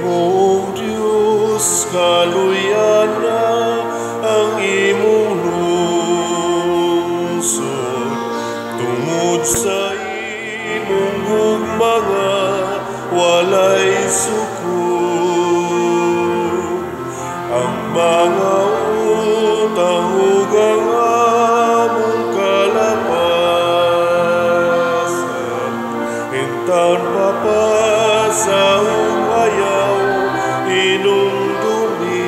Ginoong Dios, kaluyana ang imong lungsod, tungod sa imong gugma nga walay sukod. Ang mga utang ug ang among kalapasan, intawon papasa ug ayaw hinumdumi.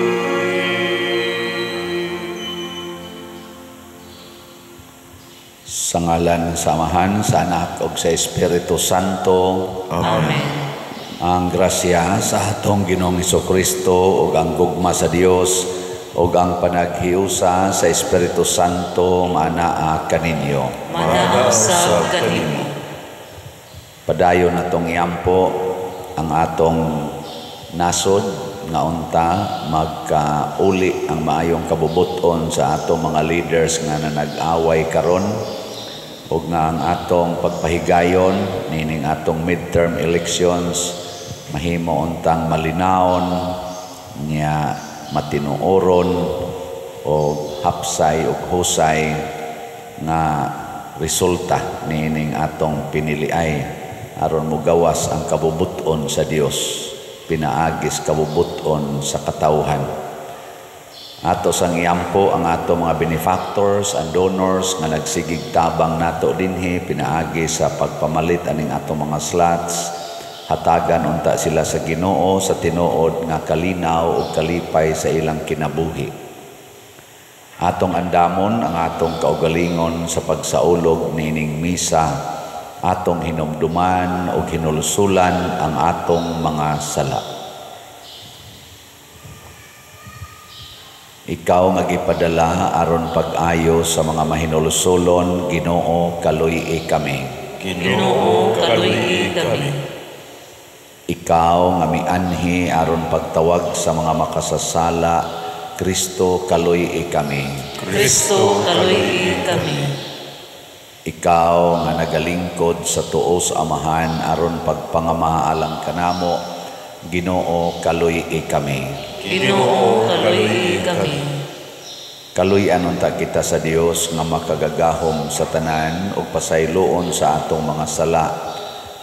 Sa ngalan sa Amahan, sa Anak ug sa Espiritu Santo. Amen. Ang grasya sa atong Ginoong Hesukristo ug ang gugma sa Dios ug ang panaghiusa sa Espiritu Santo maanaa kaninyo. Maanaa usab kanimo. Padayon natong iampo ang atong nasod nga unta magkauli ang maayong kabubuton sa atong mga leaders nga nanag-away karon ug nga ang atong pagpahigayon nining atong midterm elections mahimo untang malinawon nya matinuoron o hapsay ug husay nga resulta nining atong piniliay aron mogawas ang kabubuton sa Dios pinaagis kabubuton sa katawhan. Ato sang iampo ang ato mga benefactors and donors nga nagsigig tabang nato dinhi pinaagi sa pagpamalit aning ato mga slots. Hatagan unta sila sa Ginoo sa tinuod nga kalinaw ug kalipay sa ilang kinabuhi. Atong andamon ang atong kaugalingon sa pagsaulog nining misa, atong hinumduman ug hinulsulan ang atong mga sala. Ikaw nga gipadala aron pag-ayo sa mga mahinulsulon, Ginoo, kaluy-i kami. Ginoo, kaluy-i kami. Ikaw nga mianhi aron pagtawag sa mga makasasala, Kristo, kaluy-i kami. Kristo, kaluy-i kami. Ikaw nga nagalingkod sa tuo sa Amahan aron pagpangama alang kanamo, Ginoo, kaluy-i kami. Ginoo, kaluy-i kami. Kaluy-an unta kita sa Dios nga makagagahom sa tanan ug pasayloon sa atong mga sala.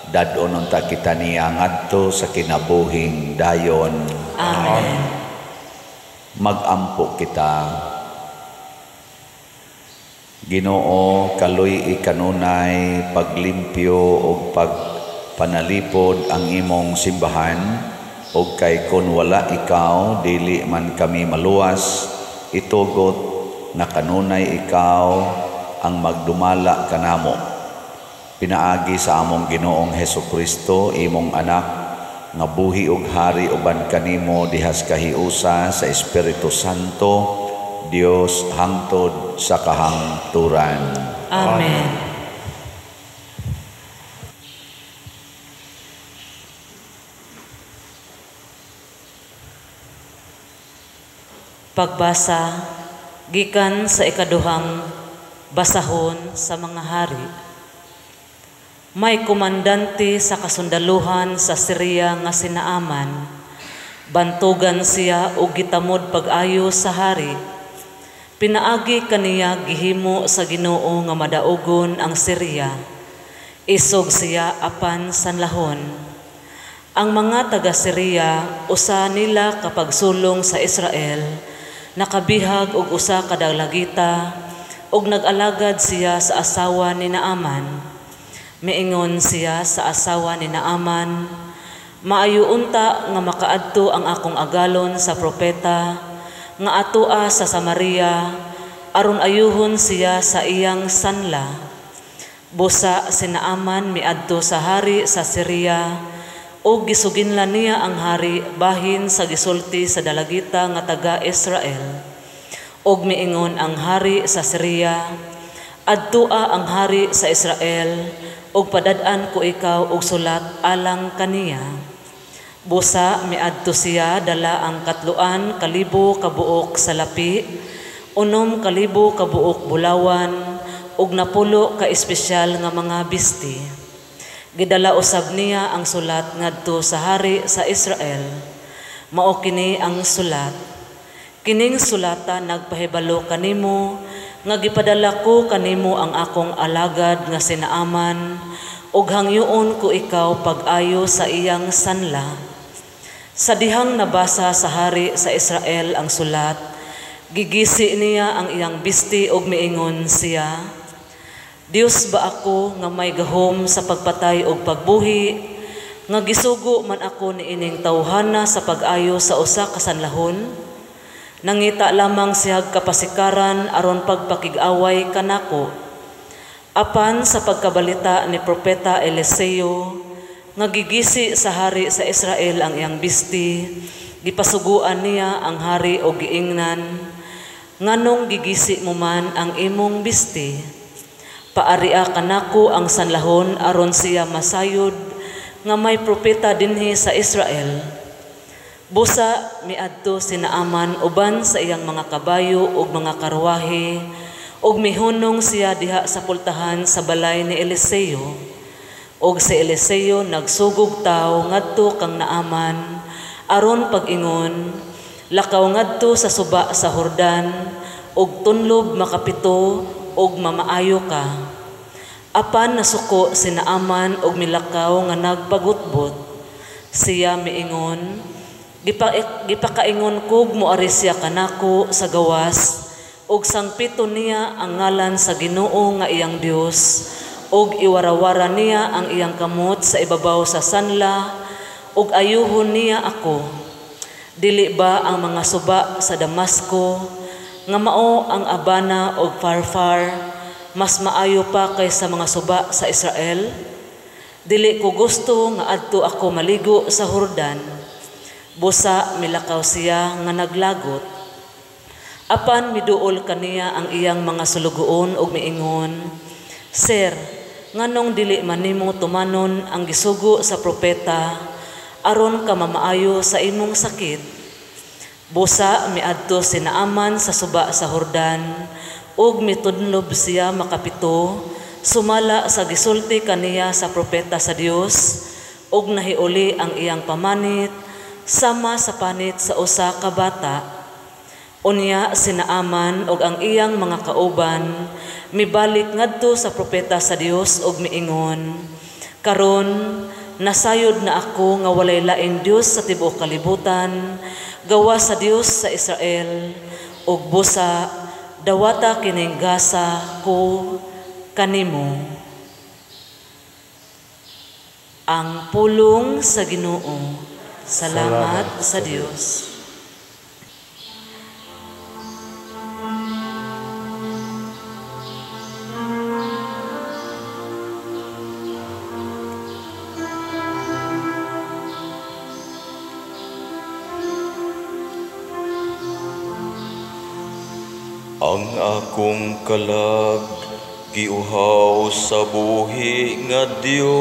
Dad-on unta kita niya ngadto sa kinabuhing dayon. Amen. Mag-ampo kita. Ginoo, kaluy-i kanunay paglimpyo ug pagpanalipod ang imong simbahan, ug kay kun wala ikaw dili man kami maluwas, itugot nga kanunay ikaw ang magdumala kanamo. Pinaagi sa among Ginoong Hesukristo, imong anak, nga buhi ug hari uban kanimo dihas kahiusa sa Espiritu Santo, Dios hangtod sa kahangturan. Amen. Pagbasa gikan sa ikaduhang basahon sa mga hari. May komandante sa kasundaluhan sa Syria nga si Naaman. Bantugan siya og gitamod pag-ayo sa hari. Pinaagi kaniya gihimo sa Ginoo nga madaogon ang Syria. Isog siya apan sanlahon. Ang mga taga-Syria usa nila kapagsulong sa Israel, nakabihag og usa ka dalagita ug nag-alagad siya sa asawa ni Naaman. Miingon siya sa asawa ni Naaman, "Maayo unta nga makaadto ang akong agalon sa propeta nga atoa sa Samaria aron ayuhon siya sa iyang sanla." Busa si Naaman miadto sa hari sa Syria ug gisuginlan niya ang hari bahin sa gisulti sa dalagita nga taga-Israel. Ug miingon ang hari sa Syria, "Adtoa ang hari sa Israel ug padad-an ko ikaw og sulat alang kaniya." Busa miadto siya dala ang 3,000 ka buok sa lapi, 6,000 ka buok bulawan ug 10 ka espesyal nga mga bisti. Gidala usab niya ang sulat ngadto sa hari sa Israel. Mao kini ang sulat. Kining sulata nagpahibalo kanimo nga gipadala ko kanimo ang akong alagad nga si Naaman ug hangyoon ko ikaw pag-ayo sa iyang sanla. Sa dihang nabasa sa hari sa Israel ang sulat, gigisi niya ang iyang bisti ug miingon siya, Dios ba ako nga may gahom sa pagpatay og pagbuhi, nga gisugo man ako niining tawhana sa pag-ayo sa usa ka sanlahon? Nangita lamang siyag kapasikaran aron pagpakig-away kanako. Apan sa pagkabalita ni Propeta Eliseo, nga gigisi sa hari sa Israel ang iyang bisti, gipasuguan niya ang hari og giingnan, nganong gigisi mo man ang imong bisti? Paaria kanako ang sanlahon aron siya masayod nga may propeta dinhi sa Israel. Busa miadto si Naaman uban sa iyang mga kabayo ug mga karwahe, ug mihunong siya diha sa pultahan sa balay ni Eliseo. Og si Eliseo nagsugog tawo ngadto kang Naaman aron pag-ingon, lakaw ngadto sa suba sa Jordan ug tunlob makapito ug mamaayo ka. Apan nasuko si Naaman og milakaw nga nagpagutbot. Siya miingon, gipakaingon kog moari siya kanako sa gawas, ug sangpito niya ang ngalan sa Ginoo nga iyang Dios, ug iwarawara niya ang iyang kamot sa ibabaw sa sanla, ug ayuhon niya ako. Dili ba ang mga suba sa Damasco nga mao ang Abana og Farfar mas maayo pa kaysa mga suba sa Israel? Dili ko gusto nga adto ako maligo sa Jordan. Busa milakaw siya nga naglagot. Apan miduol kaniya ang iyang mga sulugoon og miingon, Sir, nganong dili man nimo tumanon ang gisugo sa propeta aron ka mamaayo sa imong sakit? Busa miadto si Naaman sa suba sa Jordan ug mitudlob siya makapito, sumala sa gisulti kaniya sa propeta sa Dios, ug nahiuli ang iyang pamanit sama sa panit sa usa ka bata. Unya si Naaman ug ang iyang mga kauban mibalik ngadto sa propeta sa Dios ug miingon, karon nasayod na ako nga walay laing Dios sa tibuok kalibutan gawa sa Dios sa Israel, ug busa dawata kining gasa ko kanimo. Ang pulong sa Ginoo. Salamat sa Dios. Ang akong kalag giuhaw sa buhi nga Dios.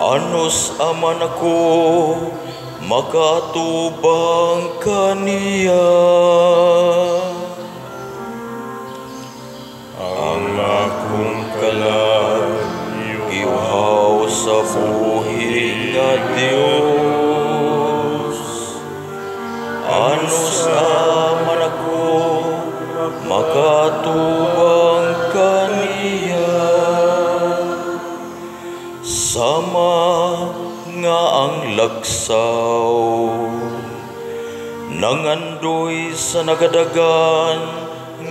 Anos aman ako makatubang kaniya. Ang akong kalag giuhaw sa buhi nga Dios. Anos aman ako makatubang kaniya. Sama nga ang lagsaw nangandoy sa nagadagan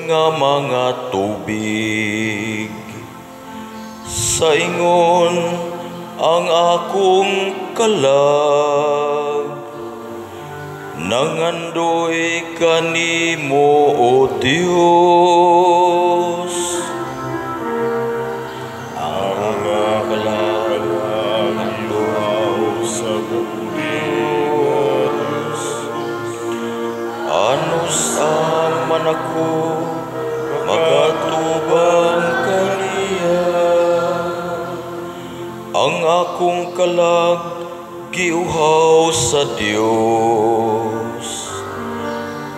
nga mga tubig. Sa ingon ang akong kalag nangandoy kanimo, O Dios. Ang kalag nangandoy sa Diyos. Anos aman ako makatubang kaniya. Ang akong kalag giuhaw sa Dios,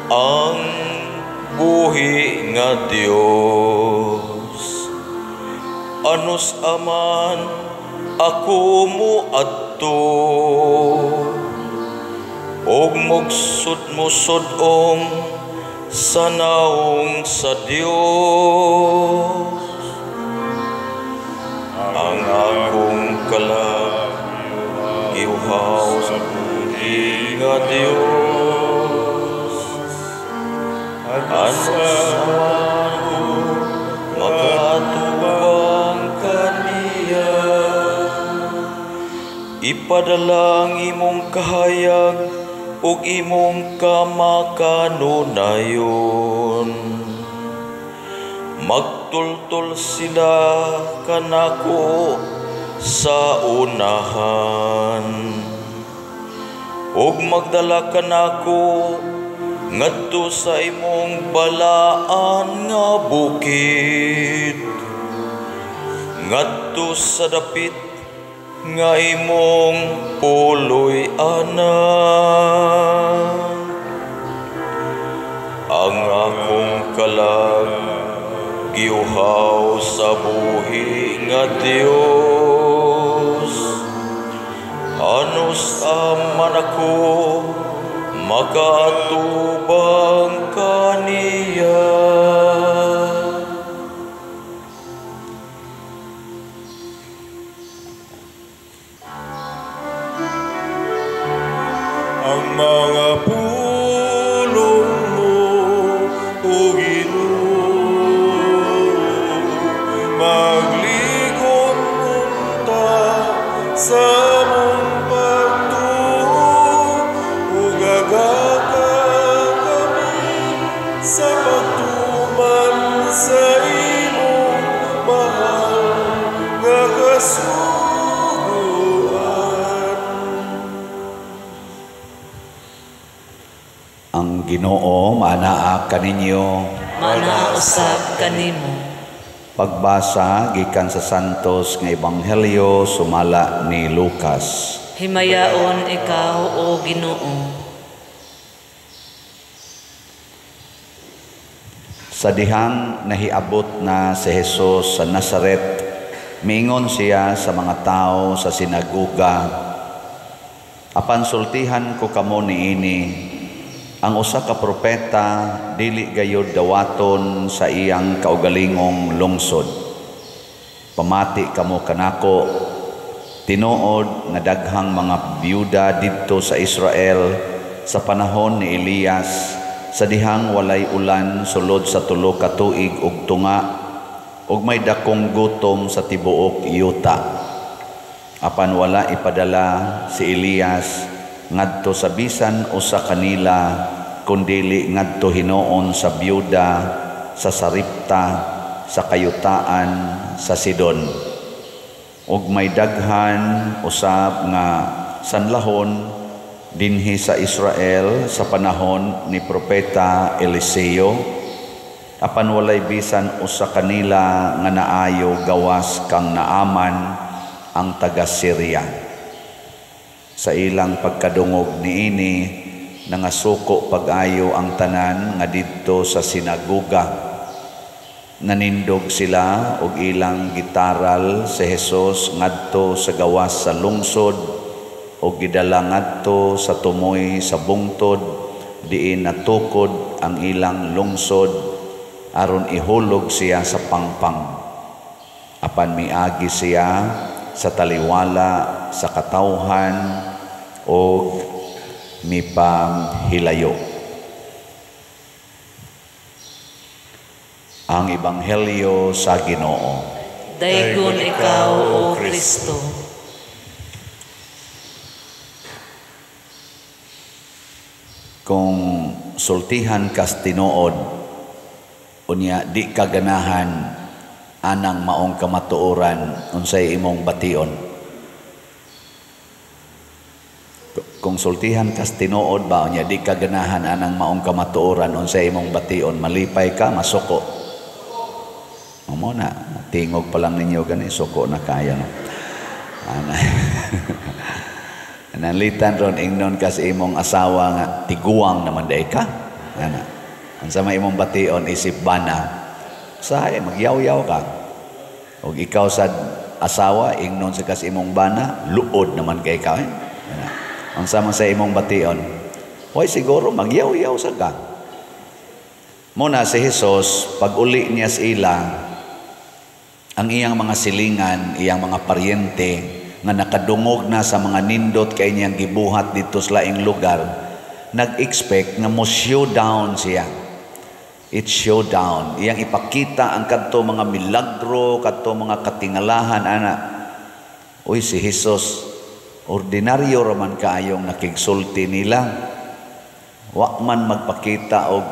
ang buhi nga Dios. Anos aman ako mo adto, ug mugsud-musud-ong sa naong sa Dios. Ang akong kalag giuhaw sa buhi nga Dios. Ano sa man makaatubang kaniya, ipadala ang imong kahayag ug imong kamakanunayon. Magtultol sila kanako sa unahan, ug magdala kanako ngadto sa imong balaan nga bukid, ngadto sa dapit nga imong puloy-anan. Ang akong kalag giuhaw sa buhi nga Dios. Anos man ako makaatubang kaniya. Ang mga pulong mo, O Ginoo, magligon unta sa among pagtuo, ug agaka kami sa pagtuman sa imong mahal nga kasuguan. Ang Ginoo maanaa kaninyo, maanaa usab kanimo. Pagbasa gikan sa Santos nga Ebanghelyo sumala ni Lucas. Himayaon ikaw, o Ginoo. Sa dihang nahiabot na si Jesus sa Nazaret, miingon siya sa mga tao sa sinagoga, "Apan sultihan ko kamo niini, ang usa ka propeta dili gayud dawaton sa iyang kaugalingong lungsod. Pamati kamo kanako, tinuod nga daghang mga byuda didto sa Israel sa panahon ni Elias, sa dihang walay ulan sulod sa tulo ka tuig ug tunga, ug may dakong gutom sa tibuok yuta. Apan wala ipadala si Elias ngadto sa bisan usa kanila, kundili ngadto hinuon sa byuda sa Sarepta sa kayutaan sa Sidon. Ug may daghan usab nga sanlahon dinhi sa Israel sa panahon ni propeta Eliseo, apan walay bisan usa kanila nga naayo gawas kang Naaman ang taga Syria. Sa ilang pagkadungog niini, nangasuko pag-ayo ang tanan nga didto sa sinagoga. Nanindog sila og ilang gitaral si Jesus ngadto sa gawas sa lungsod og gidala ngadto sa tumoy sa bungtod, diin natukod ang ilang lungsod aron ihulog siya sa pangpang. Apan miagi siya sa taliwala sa katawhan og mipanghilayo." Ang Ebanghelyo sa Ginoo. Daygon ikaw, O Kristo. Kung sultihan kas tinuod, unya di ka ganahan anang maong kamatuoran, unsay imong bation? Kung sultihan kas tinuod ba, unya di ka ganahan anang maong kamatuoran, unsay imong bation? Malipay ka, masuko. Mo na, tingog pa lang ninyo gani, suko na kaya, no? Ana. Nanlitan ron ingnon kas imong asawa nga tiguang naman day ka. Ana. Unsa may imong bation isip bana? Sahay magyaw-yaw ka. Og ikaw sa asawa ingnon sa kas imong bana, luod naman kay ka. Eh? Ana. Unsa man sa imong bation? Way siguro magyaw-yaw sa ka. Muna si Jesus, pag uli niya sa ila, ang iyang mga silingan, iyang mga paryente, nga nakadungog na sa mga nindot kay niyang gibuhat dito sa laing lugar, nag-expect nga mo showdown siya. It's showdown. Iyang ipakita ang kadto mga milagro, kadto mga katingalahan, ana. Uy, si Jesus, ordinaryo raman kaayong nakigsulti nila. Wa man magpakita og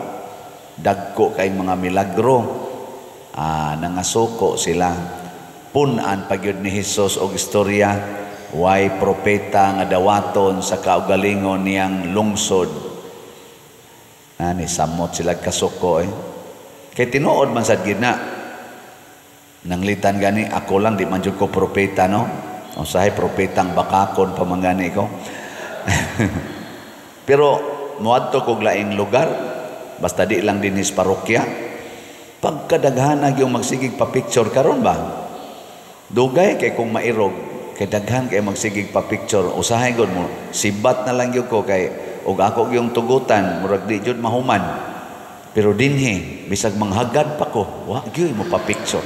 dagko kay mga milagro. Nangasuko sila. Punan pagyud ni Jesus og istorya, way propeta nga dawaton sa kaugalingon niyang lungsod. Ani samot sila kasuko eh. Kay tinuod man sad gid na. Nanglitan gani ako lang di man jud ko propeta, no. Usahay propetang bakakon pa man gani ko. Pero moadto kog laing lugar, basta di lang dinhi sa parokya. Pagkadaghan yung magsigig pa picture karon ba? Dugay kay kung mairog, kay daghan kay magsigig pa picture. Usahay gud mo, sibat na lang gyud ko kay og ako yung tugutan, murag di jud mahuman. Pero dinhi, bisag manghagad pa ko, wa gyud mo pa picture.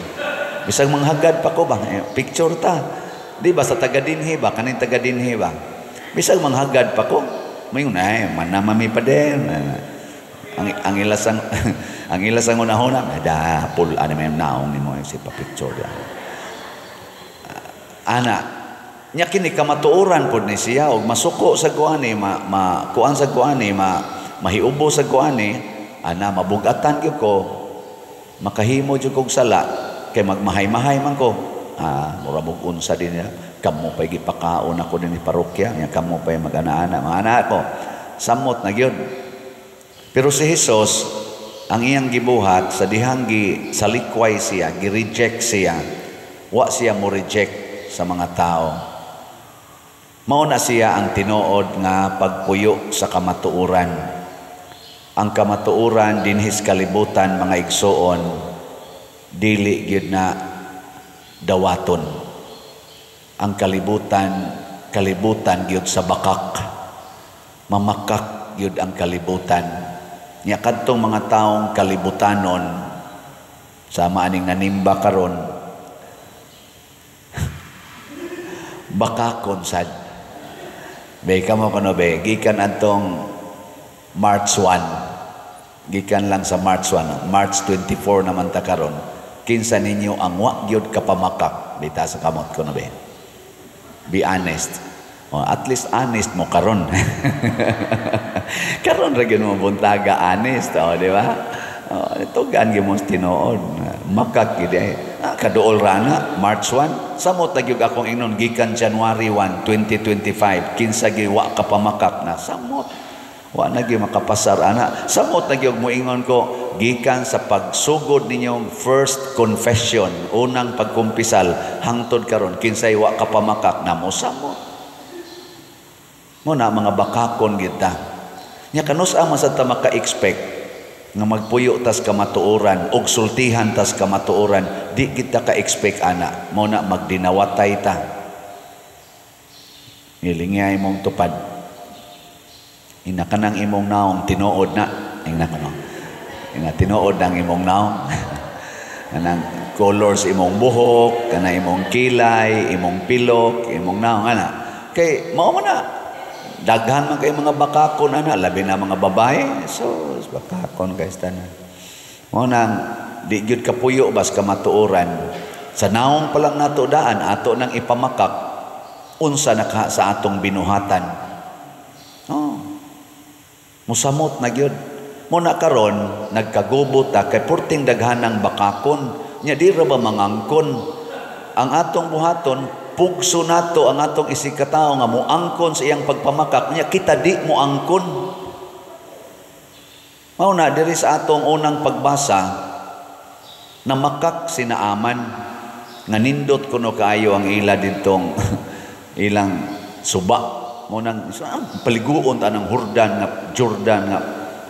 Bisag manghagad pa ko ba, picture ta. Di ba sa taga dinhi ba, kaning taga dinhi ba? Bisag manghagad pa ko, mayon ay manamami pa din. Ang ilasang ang ilasang unahuna, da pul ano may naong nimo si pa picture dia. Ana, nya kini kamatuoran pod ni siya og masuko sa kuani, ma kuan sa kuani, ma mahiubo sa kuani, ana mabugatan gyud ko, makahimo jud kog sala kay magmahay-mahay man ko. Mura mog unsa din niya, kamo pay gipakaon ako dinhi parokya, nya kamo pay mag-ana-ana, mga anak ko. Samot na gyud. Pero si Jesus, ang iyang gibuhat sa dihang gi salikway siya, gi-reject siya, wa siya mo reject sa mga tao. Mao na siya ang tinuod nga pagpuyo sa kamatuoran. Ang kamatuoran dinhi sa kalibutan, mga igsuon, dili gyud na dawaton. Ang kalibutan, kalibutan gyud sa bakak. Mamakak gyud ang kalibutan. Nya kadtong mga taong kalibutanon, sama aning nanimba karon, bakakon sad. Be kamo kuno be, gikan adtong March 1. Gikan lang sa March 1, March 24 naman ta karon. Kinsa ninyo ang wa gyud kapamakak? Bita sa kamot kuno be. Be honest. Oh, at least honest mo karon. Karon ra gyud mo buntaga honest, oh, di ba? Oh, tugan gyud mo tinuod. Makak gyud eh. Kaduol ra na March 1. Samot na gyud akong ingnon gikan January 1, 2025. Kinsa gyud wa kapamakak na samot. Wa na gyud makapasar ana. Samot na gyud moingon ko gikan sa pagsugod ninyong first confession, unang pagkumpisal hangtod karon kinsay wa kapamakak na mo samot. Mo na mga bakakon kita. Nya kanus-a man sad ta maka-expect nga magpuyo tas kamatuoran og sultihan tas kamatuoran, di kita ka-expect ana. Mo na magdinawatay ta. Ngilingay imong tupad. Ina kanang imong naong tinuod na. Ina kano. Ina tinuod ang imong naong. Kanang colors imong buhok, kana imong kilay, imong pilok, imong naong ana. Kay mao man na daghan man kay mga bakakon ana, labi na mga babae. So bakakon kay tanan. Mao nang di gyud kapuyo bas kamatuoran. Sa naong pa lang nato daan ato nang ipamakak unsa na ka sa atong binuhatan. Oh. Musamot na gyud. Mo na karon nagkagubot ta kay purting daghanang bakakon. Nya di ra ba mangangkon ang atong buhaton? Pugso nato ang atong isigkatao nga moangkon sa iyang pagpamakak, nya kita di moangkon. Mao na diri sa atong unang pagbasa, namakak si Naaman nga nindot kuno kaayo ang ila didtong ilang suba. Mo nang paliguon ta ng Jordan nga Jordan nga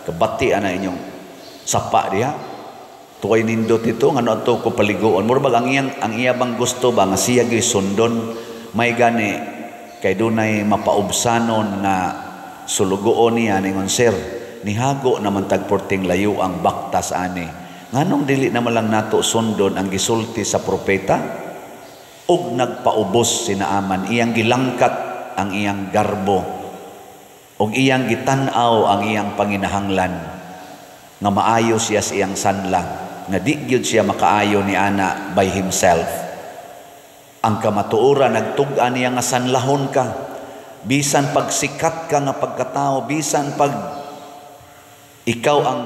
kabati ana inyong sapa diha. Tuway nindot ito ngano adto ko paliguon. Mura bag ang iyang ang iya bang gusto ba nga siya gyud sundon, may gani kay dunay mapaubsanon nga sulugoon niya, ningon, "Sir, nihago naman tag porting layo ang baktas ani. Nganong dili naman lang nato sundon ang gisulti sa propeta?" Ug nagpaubos si Naaman, iyang gilangkat ang iyang garbo ug iyang gitan-aw ang iyang panginahanglan nga maayo siya sa iyang sanla, nga di gyud siya makaayo ni ana by himself. Ang kamatuoran nagtug-an niya nga sanlahon ka, bisan pagsikat ka nga pagkatao, bisan pag ikaw ang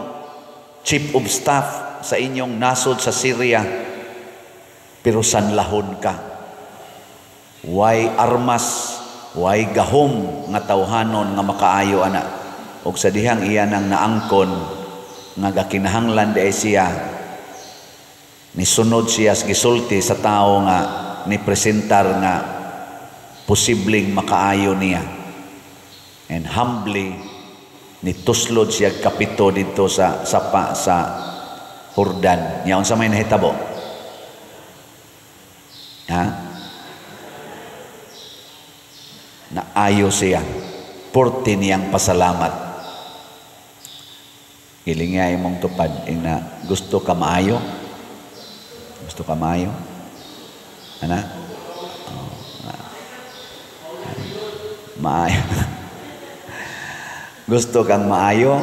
chief of staff sa inyong nasod sa Syria, pero sanlahon ka. Way armas, way gahom nga tawhanon nga makaayo ana. Og sa dihang iya nang naangkon nga gakinahanglan di siya, nisunod siya sa gisulti sa tao nga ni presentar nga posibleng makaayo niya. And humbly nituslod siya kapito dito sa sapa sa Jordan. Nya unsa may nahitabo? Ha? Naayo siya. Porte niyang pasalamat. Gilinga imong tupad ina, gusto ka maayo? Gusto ka maayo? Ana? Oh, maayo. Gusto kang maayo?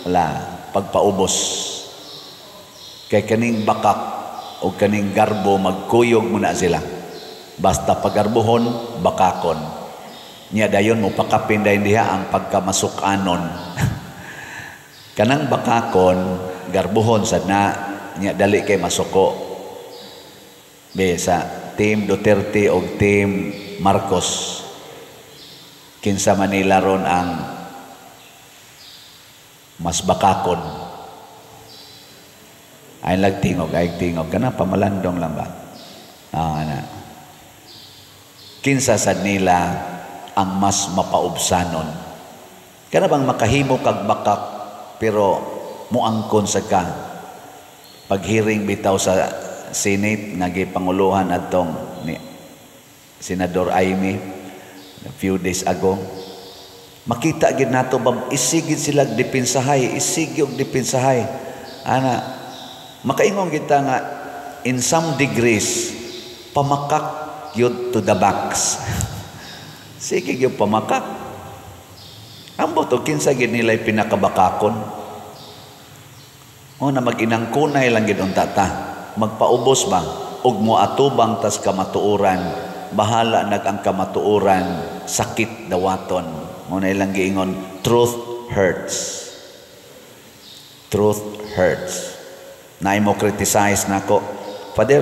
Wala, pagpaubos. Kay kaning bakak o kaning garbo, magkuyog muna sila. Basta pagarbohon, bakakon. Nya dayon mo pakapin dayon diha ang pagkamasukanon. Kanang bakakon, garbohon sad na, nya dali kay masuko. Be sa Team Duterte o Team Marcos, kinsa Manila ron ang mas bakakon? Ay lagtingog, ay tingog kana, pamalandong lang ba? Ah, na. Kinsa sad nila ang mas mapaubsanon? Kana bang makahimo kag bakak pero muangkon sa ka? Paghiring bitaw sa Senate nga gipanguluhan adtong ni Senador Amy a few days ago, makita gid nato ba isigid sila depensahay, isig og depensahay. Ana, makaingon kita nga in some degrees pamakak yun to the box. Sige gyud pamakak. Ambot og kinsa gid nila pinakabakakon. O na mag-inangkunay lang gid unta ta. Magpaubos ba og moatubang tas kamatuoran, bahala nag ang kamatuoran sakit dawaton. Mo na ilang giingon, truth hurts. Truth hurts. Naay mo criticize nako, "Father,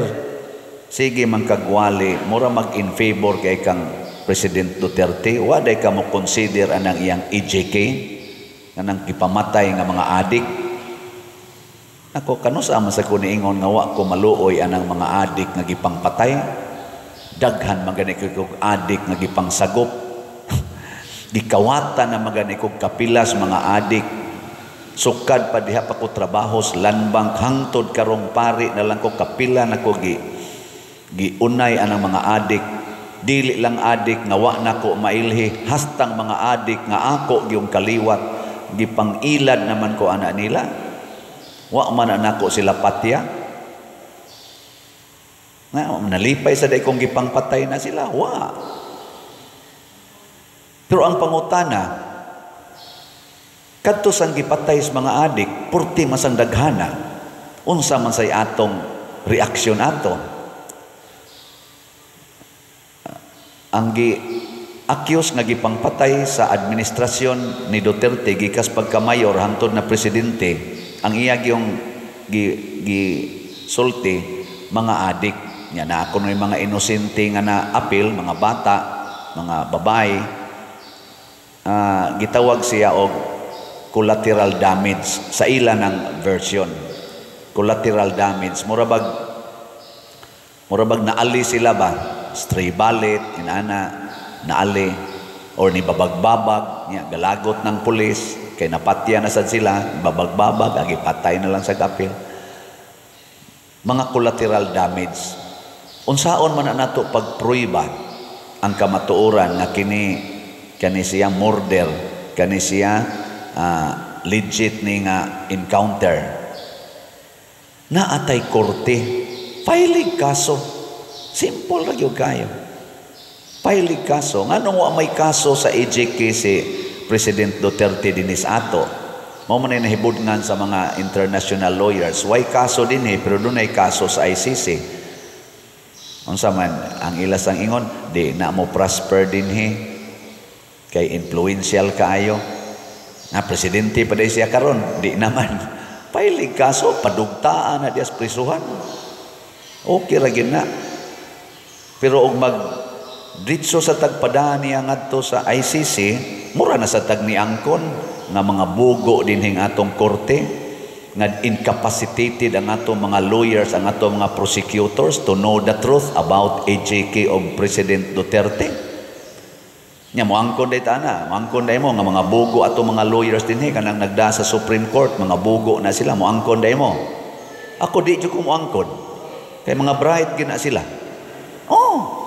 sige man kagwali, mura mag in favor kay kang President Duterte, waday ka mo consider anang iyang EJK kanang gipamatay nga mga adik." Ako, kanusa man sa ko niingon nga wa ko maluoy anang mga adik nga gipangpatay? Daghan man gani kog adik nga gipangsagop. Gikawatan na magani kog kapilas mga adik. Sukad pa diha pa ko trabaho sa Land Bank hangtod karong pari na lang ko, kapila na ko giunay anang mga adik. Dili lang adik nga wa nako mailhi, hastang mga adik nga ako gyung kaliwat, gipang-ilad naman ko ana nila. Wa man nako sila patya. Nga nalipay sa day kong gipangpatay na sila, wa. Pero ang pangutana, kadto sang gipatay sa mga adik, purti masang daghana. Unsa man say atong reaksyon ato? Ang gi-accuse nga gipangpatay sa administrasyon ni Duterte gikas pagka-mayor hangtod na presidente, ang iya gyung gisulti mga adik. Nya na ako no'y mga inosente nga na apil, mga bata, mga babae, gitawag siya og collateral damage sa ila ng version. Collateral damage, murabag naali sila ba? Stray bullet, inana, naali, or ni babagbabag, niya, galagot ng pulis, kay napatya na sad sila, babagbabag, agi patay na lang sa kapil. Mga collateral damage. Unsaon man na nato pagpruiba ang kamatuoran nga kini siya murder Kani siya legit ni nga encounter. Naatay korte, file kaso. Simple ra gyud kayo. File kaso. Nganong wa may kaso sa EJK si President Duterte dinis ato? Mao man ay nahibudngan sa mga international lawyers. Way kaso dinhi pero dunay kaso sa ICC. Unsa man ang ilas ang ingon, di na mo prosper dinhi kay influential kaayo. Na presidente pa day siya karon, di naman. File kaso, padugtaan na dias prisuhan. Okay ra gyud na. Pero og mag diretso sa tagpadani niya ngadto sa ICC, mura na sa tag ni angkon nga mga bugo dinhing atong korte, nga incapacitated ang atong mga lawyers, ang atong mga prosecutors to know the truth about EJK of President Duterte. Nya moangkon day ta na, moangkon day mo nga mga bugo atong mga lawyers dinhi kanang nagda sa Supreme Court, mga bugo na sila, moangkon day mo. Ako di jud ko moangkon. Kay mga bright gyud na sila. Oh.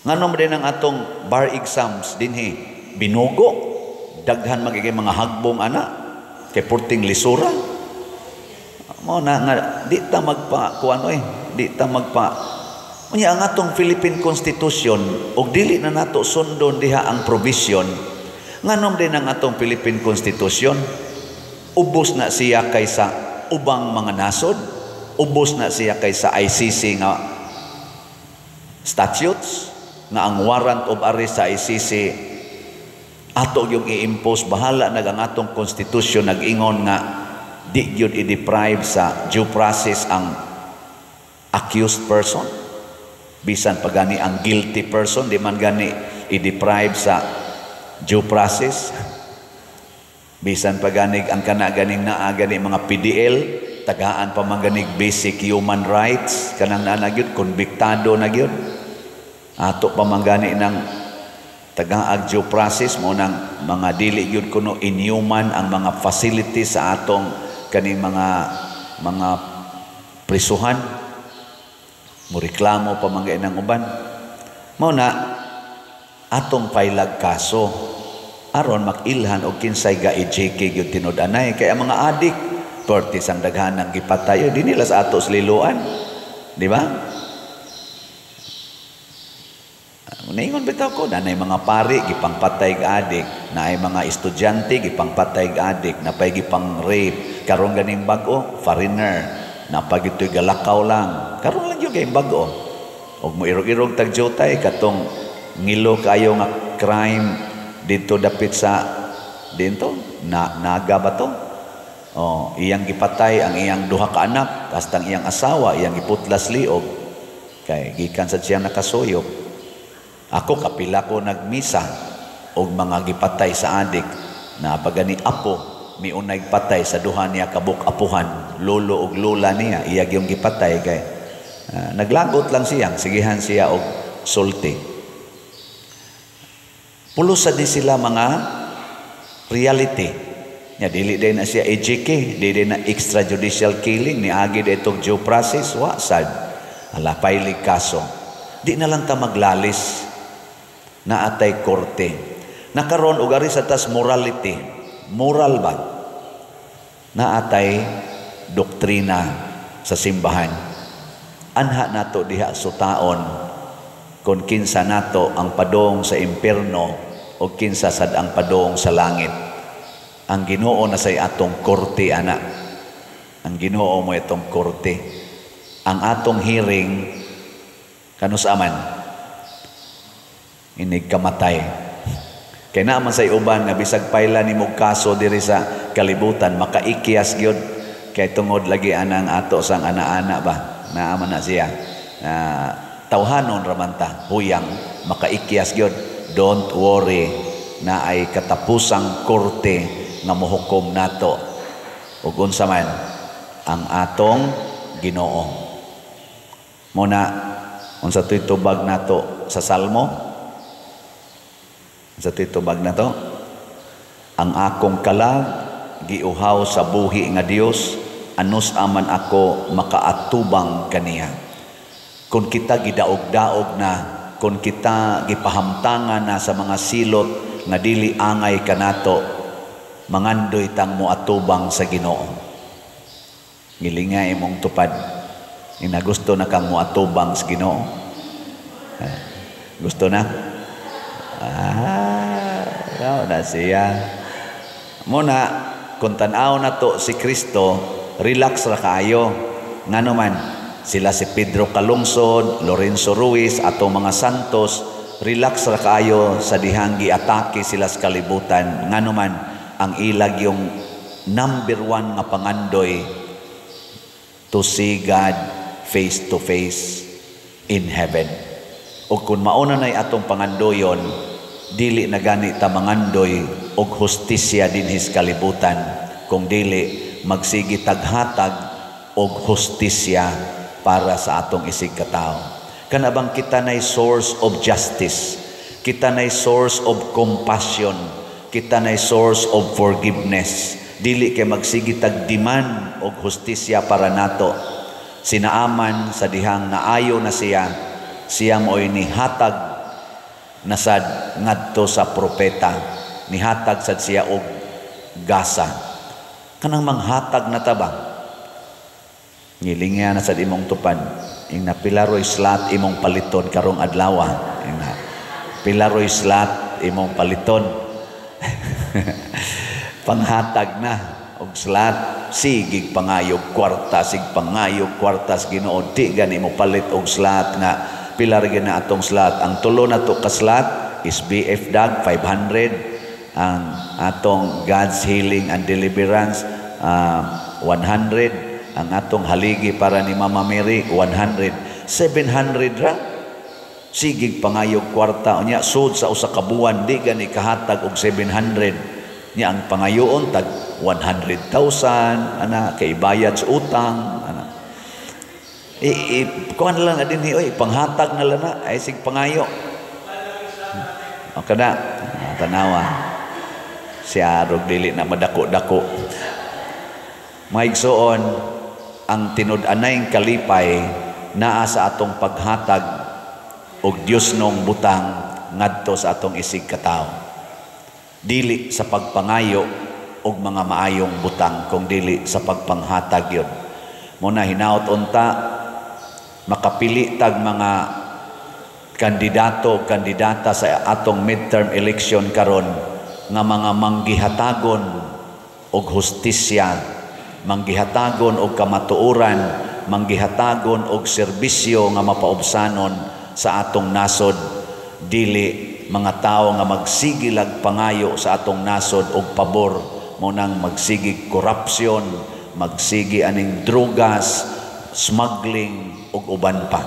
Ngano man din ang atong bar exams dinhi binugo, daghan magigay mga hagbong ana kay purting lisura. Mo na nga di ta magpa kuano eh, di ta magpa. Unya ang atong Philippine Constitution og dili na nato sundon diha ang provision. Nganom din ang atong Philippine Constitution, ubos na siya kaysa ubang mga nasod, ubos na siya kaysa ICC nga statutes, nga ang warrant of arrest sa ICC ato yung i-impose. Bahala nag ang atong constitution nag-ingon nga di gyud i-deprive sa due process ang accused person, bisan pa gani ang guilty person di man gani i-deprive sa due process, bisan pa gani ang kana ganing naa gani mga PDL, tagaan pa man ganig basic human rights kanang naa na gyud, konbiktado na gyud, ato pa man gani ng tagaag due process mo nang mga dili gyud kuno inhuman ang mga facilities sa atong kaning mga prisuhan. Mo reklamo pa man ng uban. Mao na atong pailag kaso aron makilhan og kinsay ga EJK gyud tinud-anay, kay ang mga adik perti sang daghan ng gipatay di nila sa ato sa liloan, di ba? Naingon bitaw ko, nanay mga pari gipangpatay og adik, naay mga estudyante gipangpatay og adik, napay gipang rape, karon ganing bag-o foreigner, napay gitoy galakaw lang, karon lang gyud kay bag-o. Og moirog-irog tag jutay katong ngilo kayo nga crime didto dapit sa dinto na Naga ba to? Oh, iyang gipatay ang iyang duha ka anak, hasta ang iyang asawa iyang giputlas liog kay gikan sa siya nakasuyop. Ako kapila ko nagmisa og mga gipatay sa adik na pagani apo miunay patay sa duha niya kabuk apuhan, lolo og lola niya iya gyung gipatay kay naglagot lang siyang sigihan siya og sulti. Pulos sa di sila mga reality. Nya dili day na siya EJK, dili na extrajudicial killing, niagi day itong due process, wa sad. Ala pailig kaso. Di na lang ta maglalis na atay korte. Nakaron og ari sa tas morality. Moral ba? Naatay doktrina sa simbahan. Anha nato diha sutaon kon kinsa nato ang padong sa impierno o kinsa sad ang padong sa langit. Ang Ginoo na say atong korte ana. Ang Ginoo mo itong korte. Ang atong hearing kanus aman inig kamatay. Kay naa man say uban nga bisag paila nimo kaso diri sa kalibutan makaikyas gyud kay tungod lagi anang ato sang ana-ana ba. Naa man na siya. Tawhanon ra man ta, huyang makaikyas gyud. Don't worry, na ay katapusang korte nga mohukom nato ug unsa man ang atong Ginoo. Mo na unsa to'y tubag nato sa Salmo? Unsa to'y tubag nato? Ang akong kalag giuhaw sa buhi nga Dios, anus aman ako makaatubang kaniya. Kung kita gidaog-daog na, kung kita gipahamtangan na sa mga silot nga dili angay kanato, mangandoy tang moatubang sa Ginoo. Ngilinga imong tupad. Ina gusto na kang moatubang sa Ginoo. Gusto na? Ah, na siya. Muna, kung tan-aw na to si Kristo, relax ra kaayo. Ngano man, sila si Pedro Calungsod, Lorenzo Ruiz, atong mga santos, relax ra kaayo sa dihang giatake sila sa kalibutan. Ngano man, ang ilag yung number one nga pangandoy, to see God face to face in heaven. O kung mauna na'y atong pangandoyon, dili na gani ta mangandoy og hustisya dinhi sa kalibutan, kung dili magsigi taghatag og hustisya para sa atong isig katao. Kana bang kita nay source of justice, kita nay source of compassion, kita nay source of forgiveness. Dili kay magsigi tag demand og hustisya para nato. Si Naaman sa dihang naayo na siya, siya mo'y nihatag na sad ngadto sa propeta. Nihatag sad siya og gasa. Kanang manghatag na ta ba? Ngilingya na sad imong tupad. Ing napila roy slot imong paliton karong adlaw. Ing na pila roy slot imong paliton. Panghatag na og slot, sigig pangayog kwarta, sig pangayog kwarta sa Ginoo, di gani mo palit og slot nga pila ra na atong slot. Ang tulo na to ka slot is BF Dag 500, ang atong God's Healing and Deliverance 100, ang atong haligi para ni Mama Mary 100, 700 ra. Sigig pangayog kwarta unya sud sa usa ka buwan di gani kahatag og 700. Nya ang pangayoon tag 100,000 ana kay bayad sa utang ana. I kuan lang na dinhi oy, panghatag na lang na ay sig pangayo. Okay na, tanawa. Siya rog dili na madako-dako. Maigsoon, ang tinud-anay kalipay naa sa atong paghatag og Dios nong butang ngadto sa atong isig katawo. Dili sa pagpangayo og mga maayong butang, kung dili sa pagpanghatag yun. Muna hinaot unta makapili tag mga kandidato kandidata sa atong midterm election karon nga mga manggihatagon og hustisya, manggihatagon og kamatuoran, manggihatagon og serbisyo nga mapaubsanon sa atong nasod, dili mga tao nga magsigilag pangayo sa atong nasod og pabor mo nang magsigi korupsyon, magsigi aning drugas, smuggling ug uban pa.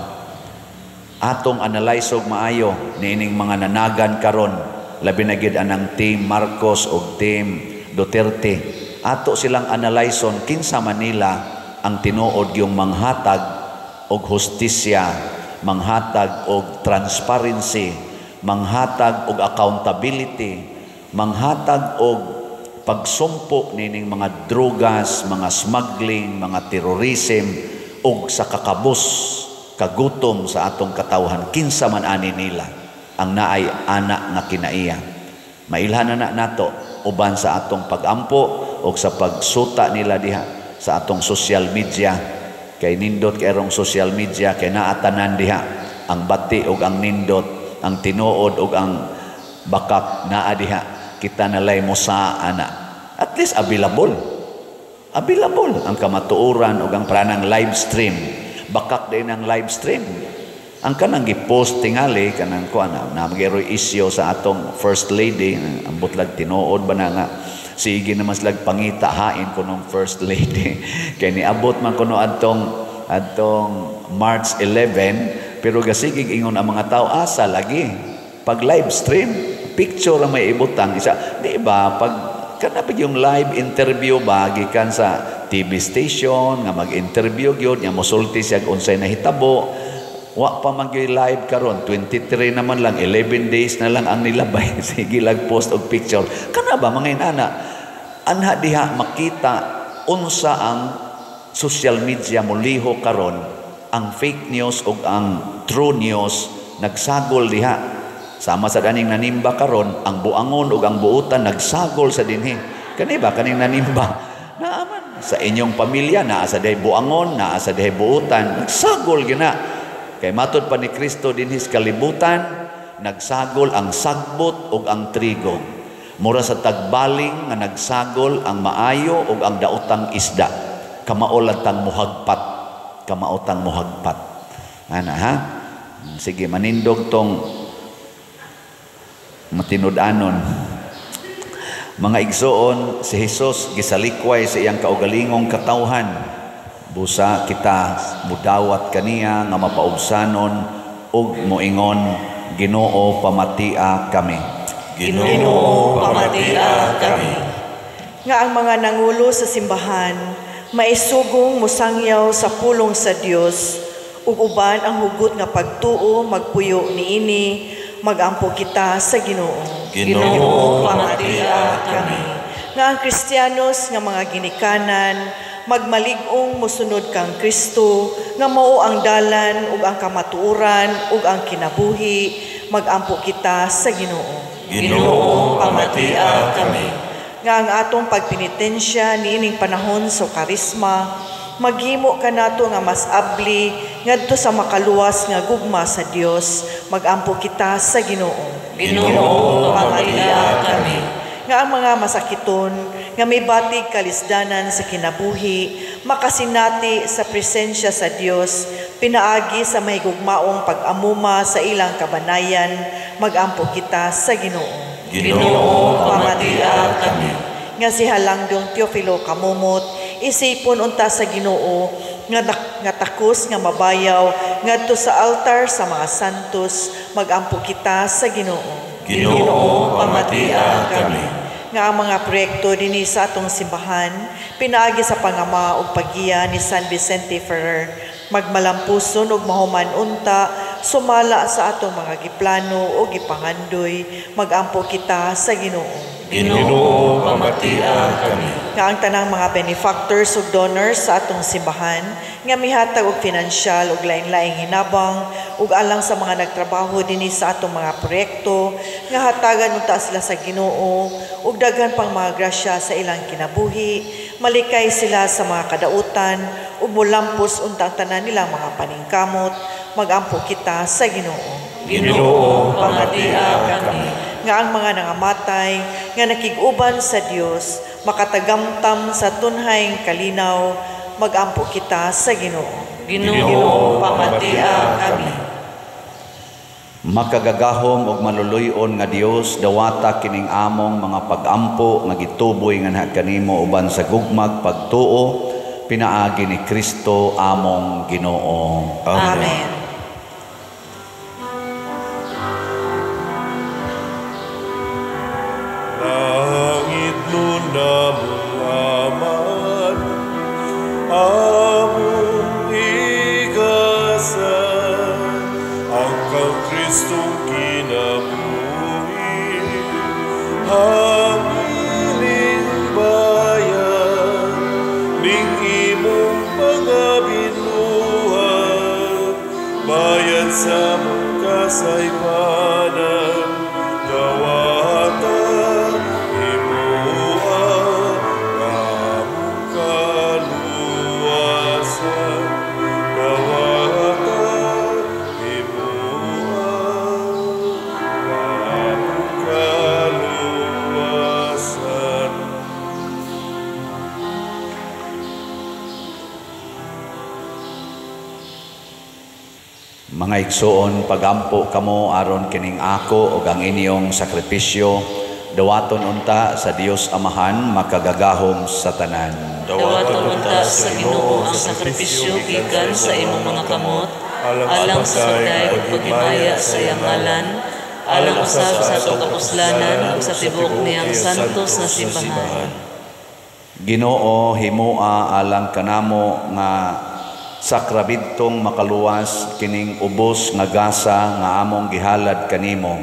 Atong analyze og maayo niining mga nanagan karon, labi na gid anang Team Marcos ug Team Duterte. Ato silang analyson kinsa man nila ang tinuod yung manghatag og hustisya, manghatag og transparency, manghatag og accountability, manghatag og pagsumpo nining mga drugas, mga smuggling, mga terrorism og sa kakabos, kagutom sa atong katawhan. Kinsa man ani nila ang naay ana nga kinaiya. Mailhan na nato uban sa atong pagampo og sa pagsuta nila diha sa atong social media. Kay nindot kay erong social media kay naatanan diha ang bati og ang nindot, ang tinuod og ang bakak naa diha. Kita nalay mo sa ana. At least available. Available ang kamatuoran og ang pranang live stream. Bakak din ang live stream. Ang kanang gi-post tingali kanang kuan na magyaro isyu sa atong first lady, ambot lag tinuod ba na nga sige naman slag pangita hain kunong first lady. Kay niabot man kuno adtong March 11, pero gasigig ingon ang mga tao asa lagi pag live stream picture ang may ibutang isa, di ba? Pag kanapig yung live interview ba gikan sa TV station nga mag-interview gyud nga mosulti siya unsay nahitabo. Wa pa man gyud live karon, 23 naman lang, 11 days na lang ang nilabay. Sige lag post og picture. Kana ba mga inana? Anha diha makita unsa ang social media moliho karon, ang fake news ug ang true news nagsagol diha. Sama sa ganing nanimba karon, ang buangon ug ang buutan nagsagol sa dinhi. Kani ba kaning nanimba? Naaman sa inyong pamilya naa sa dihay buangon, naa sa dihay buutan, nagsagol gina. Kay matud pa ni Kristo dinhi sa kalibutan, nagsagol ang sagbot ug ang trigo. Mura sa tagbaling nga nagsagol ang maayo ug ang daotang isda. Kamao lang tang muhagpat, kamaotang muhagpat. Ana ha? Sige, manindog tong matinud-anon. Mga igsoon, si Jesus gisalikway sa iyang kaugalingong katawhan. Busa kita mudawat kaniya nga mapaubsanon ug moingon, Ginoo pamatia kami. Ginoo pamatia kami. Nga ang mga nangulo sa simbahan maisugong mosangyaw sa pulong sa Dios ug uban ang hugot nga pagtuo magpuyo niini, magampo kita sa Ginoo. Ginoo pamatia kami. Nga ang Kristiyanos nga mga ginikanan magmalig-ong mosunod kang Kristo nga mao ang dalan ug ang kamatuoran ug ang kinabuhi, magampo kita sa Ginoo. Ginoo pamatia kami. Nga ang atong pagpenitensya niining panahon sa karisma maghimo kanato nga mas abli ngadto sa makaluwas nga gugma sa Dios, magampo kita sa Ginoo. Ginoo pamatia kami. Nga ang mga masakiton nga may batig kalisdanan sa kinabuhi makasinati sa presensya sa Dios pinaagi sa mahigugmaong pag-amuma sa ilang kabanayan, magampo kita sa Ginoo. Ginoo pamatia kami. Nga si Halangdong Teofilo Kamumot isipon unta sa Ginoo nga takos nga mabayaw ngadto sa altar sa mga santos, magampo kita sa Ginoo. Ginoo pamatia kami. Nga ang mga proyekto dinhi sa atong simbahan pinaagi sa pangama ug paggiya ni San Vicente Ferrer magmalampuson ug mahuman unta sumala sa atong mga giplano o gipangandoy, magampo kita sa Ginoo. Ginoo pamatia kami. Nga ang tanang mga benefactors ug donors sa atong simbahan nga mihatag og finansyal ug lain-laing hinabang ug alang sa mga nagtrabaho dinhi sa atong mga proyekto nga hatagan unta sila sa Ginoo ug daghan pang mga grasya sa ilang kinabuhi, malikay sila sa mga kadautan ug molampos unta ang tanan nilang mga paningkamot, magampo kita sa Ginoo. Ginoo pamatia kami. Nga ang mga nangamatay nga nakig-uban sa Dios makatagamtam sa tunhayng kalinaw, magampo kita sa Ginoo. Ginoo pamatia kami. Makagagahom ug maluluy-on nga Dios, dawata kining among mga pagampo nga gituboy nganha kanimo uban sa gugmag pagtuo pinaagi ni Kristo among Ginoo. Amen. Langit nun aman, among igasa, ang kang Kristong kinabuhi, hamiling bayan, ning imong mga binuhat, bayan sa mong kasaypanan, dawata imoa among kaluwasan, dawata imoa among kaluwasan. Mga igsoon, pagampo kamo aron kining ako ug ang inyong sakripisyo dawaton unta sa Dios Amahan makagagahom sa tanan. Dawaton unta sa Ginoo ang sakripisyo gikan sa imong mga kamot, alang sa pagdayeg ug paghimaya sa iyang ngalan, alang usab sa atong kapuslanan ug sa tibuok niyang santos nga simbahan. Ginoo, himoa alang kanamo nga sakrabidtong makaluwas kining ubos nga gasa nga among gihalad kanimo,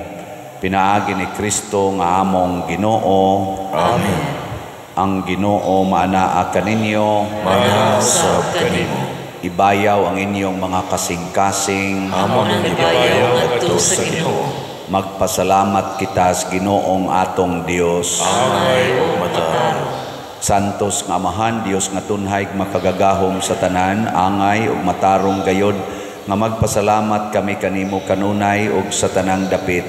pinaagi ni Kristo nga among Ginoo. Amen. Ang Ginoo maanaa kaninyo, Maanaa sab kanimo. Ibayaw ang inyong mga kasing-kasing, Among Among ibayaw ibayaw ngadto ngadto sa sa Ginoo. Ginoo. Magpasalamat kita sa Ginoong atong Dios. Angay ug matarong. Santos nga Amahan, Dios nga tunhay makagagahom sa tanan, angay ug matarong gayod nga magpasalamat kami kanimo kanunay ug sa tanang dapit.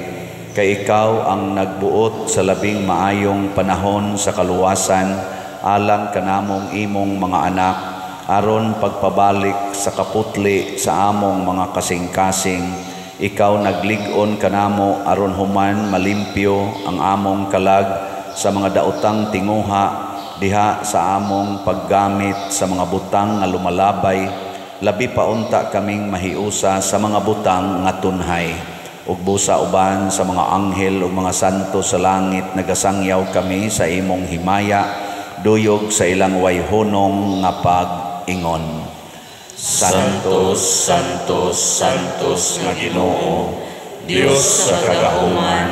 Kay ikaw ang nagbuot sa labing maayong panahon sa kaluwasan alang kanamong imong mga anak, aron pagpabalik sa kaputli sa among mga kasing-kasing. Ikaw naglig-on kanamo aron human malimpyo ang among kalag sa mga daotang tinguha diha sa among paggamit sa mga butang nga lumalabay, labi pa unta kaming mahiusa sa mga butang nga tunhay. Ug busa uban sa mga anghel ug mga santo sa langit nagasangyaw kami sa imong himaya, duyog sa ilang wayhunong nga pag-ingon. Santos, Santos, Santos nga Ginoo, Dios sa kagahuman,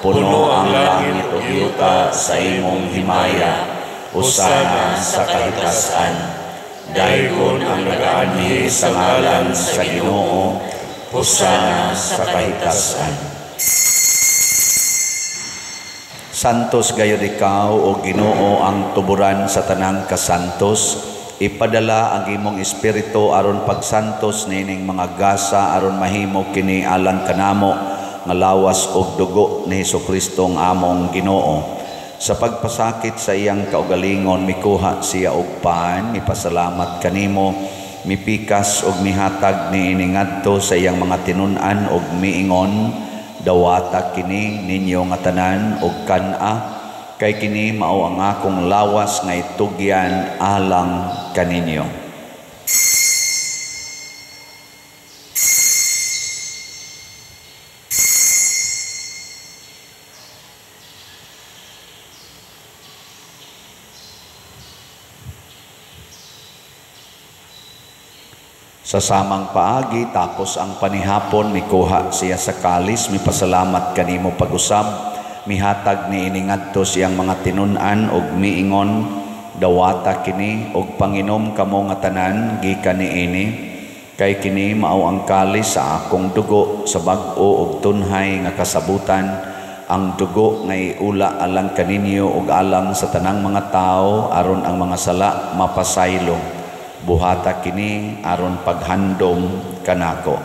puno ang langit ug yuta sa imong himaya. Hosana sa kahitasan. Daygon ang nagaanhi sa ngalan sa Ginoo. Hosana sa kahitasan. Santos gayud ikaw o Ginoo ang tuburan sa tanang kasantos. Ipadala ang imong espiritu aron pagsantos nining mga gasa aron mahimo kini alang kanamo nga lawas og dugo ni Hesukristo ang among Ginoo. Sa pagpasakit sa iyang kaugalingon mikuha siya og pan, mipasalamat kanimo, mipikas og mihatag niini ngadto sa iyang mga tinun-an og miingon, dawata kini ninyo nga tanan og kan-a, kay kini mao ang akong lawas nga itugyan alang kaninyo. Sa samang paagi, tapos ang panihapon, mikuha siya sa kalis, mipasalamat kanimo pag-usab, mihatag niini ngadto siyang mga tinun-an og miingon, dawata kini og panginom kamo nga tanan gikan niini, kay kini mao ang kalis sa akong dugo sa bag-o og tunhay nga kasabutan, ang dugo nga iula alang kaninyo og alang sa tanang mga tawo aron ang mga sala mapasaylo. Buhata kini aron paghandom kanako.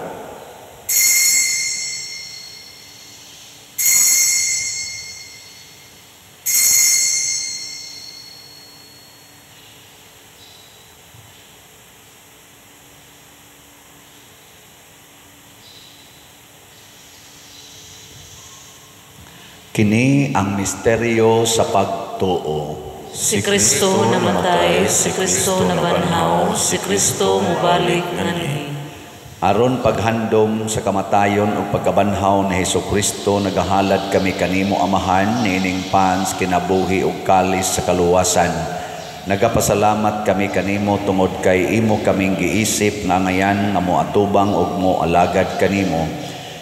Kini ang misteryo sa pagtuo. Si Kristo namatay, si Kristo nabanhaw, si Kristo mubalik nganhi. Aron paghandom sa kamatayon ug pagkabanhaw ni Hesukristo, nagahalad kami kanimo Amahan niining pans kinabuhi ug kalis sa kaluwasan. Nagapasalamat kami kanimo tungod kay imo kaming giisip nga ngayan nga moatubang ug moalagad kanimo.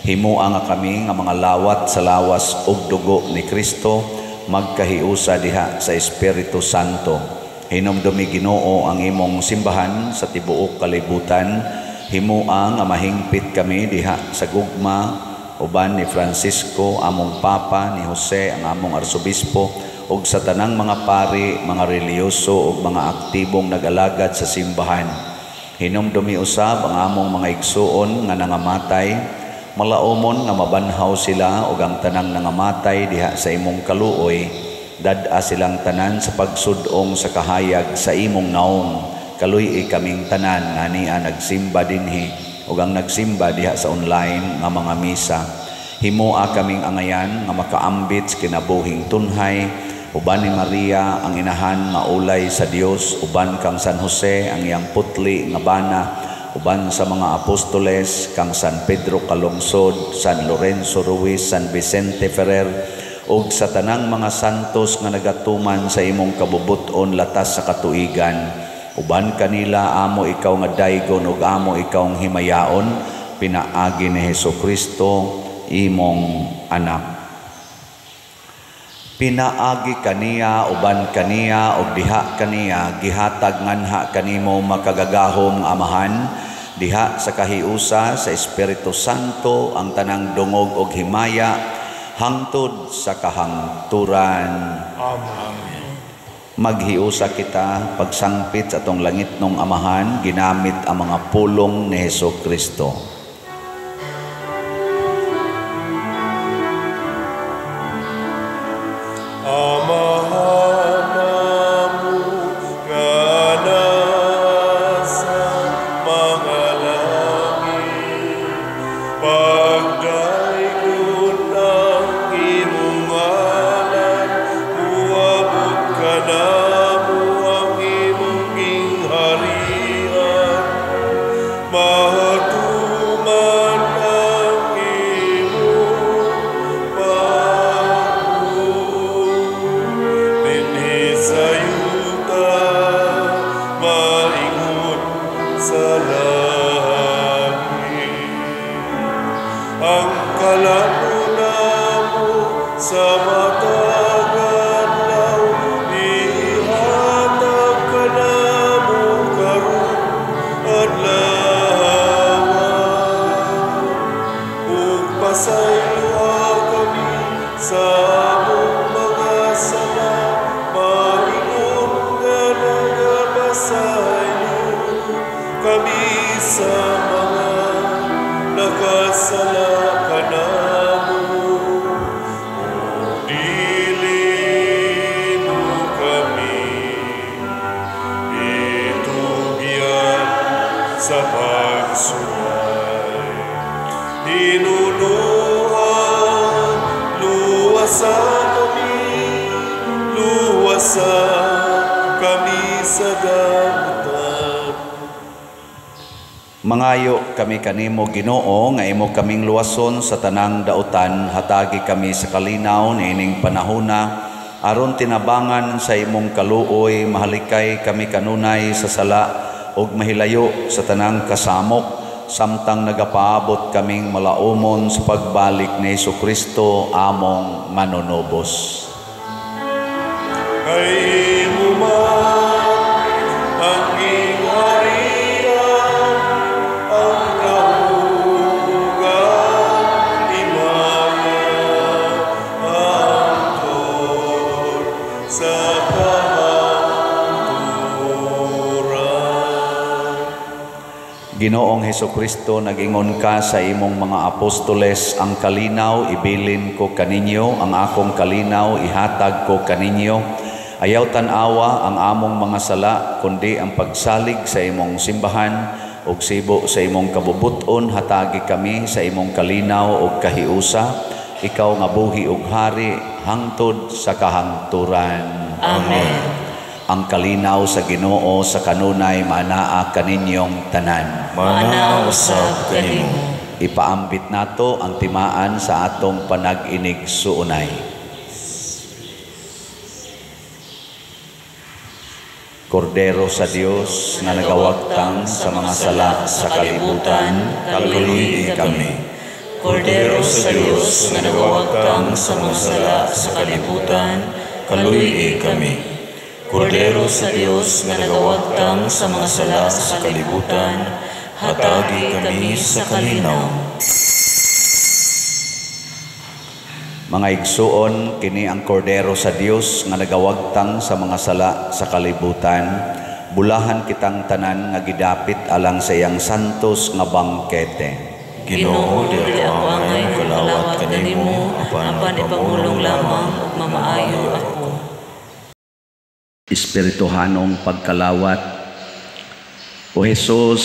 Himoa nga kami nga mga lawat sa lawas ug dugo ni Kristo, magkahiusa diha sa Espiritu Santo. Hinumdumi Ginoo ang imong simbahan sa tibuok kalibutan. Himoa nga mahingpit kami diha sa gugma uban ni Francisco among Papa, ni Jose ang among Arsobispo, ug sa tanang mga pari, mga relihiyoso ug mga aktibong nag-alagad sa simbahan. Hinumdumi usab ang among mga igsuon nga nangamatay, malaumon nga mabanhaw sila ug ang tanang nangamatay diha sa imong kaluoy. Dad-a silang tanan sa pagsud-ong sa kahayag sa imong naong. Kaluy-i kaming tanan nga niya nagsimba dinhi ug ang nagsimba diha sa online nga mga misa. Himoa kaming angayan nga makaambit sa kinabuhing tunhay uban ni Maria ang inahan nga ulay sa Dios, uban kang San Jose ang iyang putli nga bana, uban sa mga apostoles kang San Pedro Calungsod, San Lorenzo Ruiz, San Vicente Ferrer, ug sa tanang mga santos nga nagatuman sa imong kabubut-on latas sa katuigan. Uban kanila amo ikaw nga daygon ug amo ikaw ang himayaon, pinaagi ni Hesukristo imong anak. Pinaagi kaniya, uban kaniya, ug diha kaniya, gihatag nganha kanimo makagagahom nga Amahan, Diha sa kahiusa sa Espiritu Santo ang tanang dungog og himaya hangtod sa kahangturan. Amen. Maghiusa kita pagsangpit sa atong langitnong Amahan ginamit ang mga pulong ni Hesus Kristo. Amahan namo nga nasa mga langit, pagdaygon ang imong ngalan, muabot kanamo ang imong gingharian, matuman ang imong pagbuot dinhi sa yuta, maingon sa langit. Ang kalan-on namo sa matag adlaw, ihatag kanamo karong adlaw. Ug pasayloa kami sa among mga sala, maingon nga nagapasaylo kami sa mga nakasala kanamo. Ug dili mo kami itugyan sa pagsulay. Hinunuan, luwasa kami, luwasa kami sa damutan. Mangayo kami kanimo Ginoo nga imo kaming luwason sa tanang dautan, hatagi kami sa kalinaw niining panahona aron tinabangan sa imong kaluoy, mahalikay kami kanunay sa sala ug mahilayo sa tanang kasamok, samtang nagapaabot kaming malaumon sa pagbalik ni Hesukristo among manunubos. Kay imo man ang gingharian, ang kahugan, himaya, hangtod sa kahangturan. Ginoong Hesukristo, nag-ingon ka sa imong mga apostoles, ang kalinaw ibilin ko kaninyo, ang akong kalinaw ihatag ko kaninyo. Ayaw tan-awa ang among mga sala, kundi ang pagsalig sa imong simbahan ug sibo sa imong kabubut-on, hatagi kami sa imong kalinaw ug kahiusa. Ikaw nga buhi ug hari hangtod sa kahangturan. Amen. Ang kalinaw sa Ginoo sa kanunay maanaa kaninyong tanan. Maanaa usab kanimo. Ipaambit nato ang timaan sa atong panag-inig suunay. Kordero sa Dios nga nagawagtang sa mga sala sa kalibutan, kaluoy kami. Kordero sa Dios nga nagawagtang sa mga sala sa kalibutan, kaluoy kami. Kordero sa Dios nga nagawagtang sa mga sala sa kalibutan, hatagi kami sa kalinaw. Mga igsuon, kini ang kordero sa Dios nga nagawagtang sa mga sala sa kalibutan. Bulahan kitang tanan nga gidapit alang sa iyang santos nga bangkete. Ginoo, di ako angay kalawat kanimo, apan ipamulong lamang ug mamaayo ako. Espirituhanong pagkalawat. O Hesus,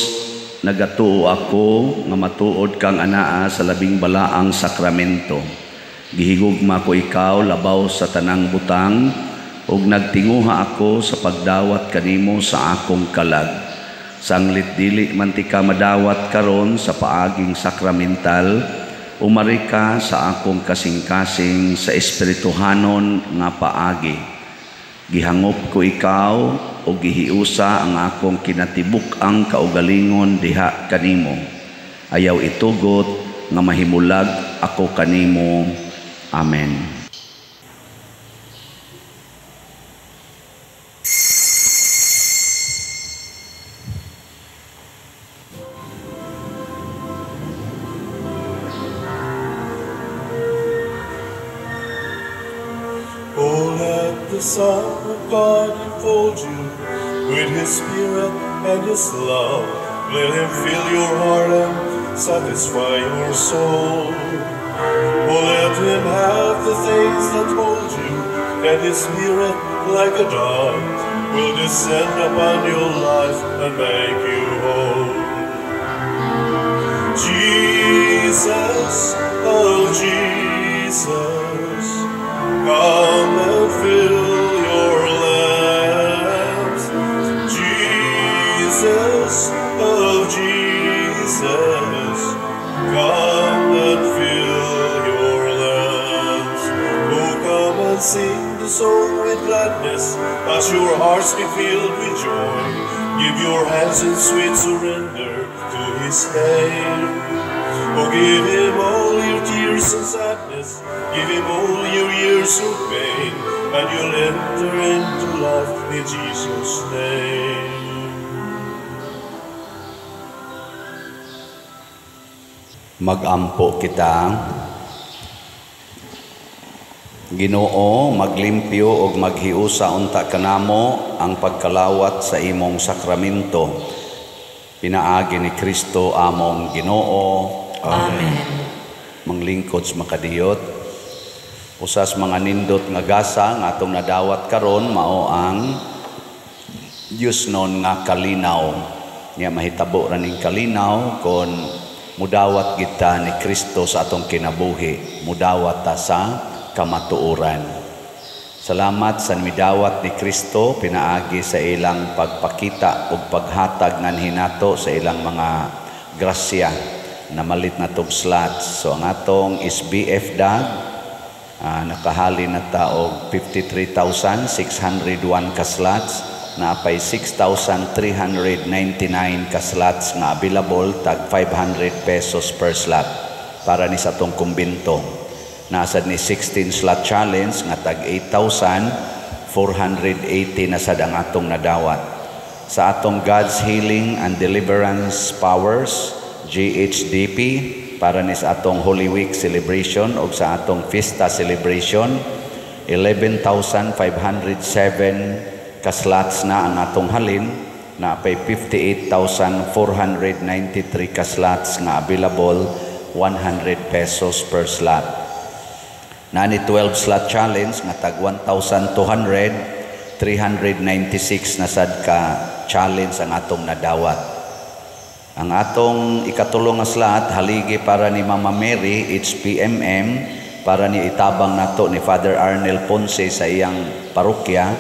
nagatuo ako nga matuod kang anaa sa labing balaang sakramento. Gihigugma ko ikaw labaw sa tanang butang, ug nagtinguha ako sa pagdawat kanimo sa akong kalag. Sanglit dili man ti ka madawat karon sa paaging sakramental, umari ka sa akong kasing-kasing sa espirituhanon nga paagi. Gihangop ko ikaw o gihiusa ang akong kinatibuk-ang kaugalingon diha kanimo. Ayaw itugot nga mahimulag ako kanimo. Amen. the Son of God enfold you with His Spirit and His love. Let Him fill your heart and satisfy your soul. Oh, let Him have the things that hold you, and His Spirit, like a dove, will descend upon your life and make you whole. Jesus, oh Jesus, come and fill your lamps. Jesus, oh Jesus, come and fill your lamps. Oh, come and sing the song with gladness as your hearts be filled with joy. Give your hands in sweet surrender to His name. Oh, give Him all your tears and sadness. Give Him all your years of pain, and you'll enter into life in Jesus' name. Magampo kita. Ginoo, maglimpyo og maghiusa unta kanamo ang pagkalawat sa imong sakramento. Pinaagi ni Kristo among Ginoo. Amen. Manglingkod sa makadiyot, usas mga nindot nga gasa nga atong nadawat karon mao ang Dios non nga kalinaw. Nya mahitabo ra ning kalinaw kon mudawat kita ni Kristo sa atong kinabuhi, mudawat ta sa kamatuoran. Salamat sa midawat ni Kristo pinaagi sa ilang pagpakita ug paghatag nganhi nato sa ilang mga grasya na malit na tog slots. So ang atong SBF dag nakahali na ta og 53,601 ka slots, naapay 6,399 ka slots nga available tag 500 pesos per slot para ni sa atong kumbento. Nasad ni 16 slot challenge nga tag 8,480 na sad ang atong nadawat. Sa atong God's Healing and Deliverance Powers GHDP para ni sa atong Holy Week celebration o sa atong Fiesta celebration, 11,507 ka slots na ang atong halin, na pay 58,493 ka slots nga available, 100 pesos per slot. Nani 12 slot challenge nga tag 1,200, 396 na sad ka challenge ang atong nadawat. Ang atong ikatulong nga slot haligi para ni Mama Mary HPMM para ni itabang nato ni Father Arnel Ponce sa iyang parokya,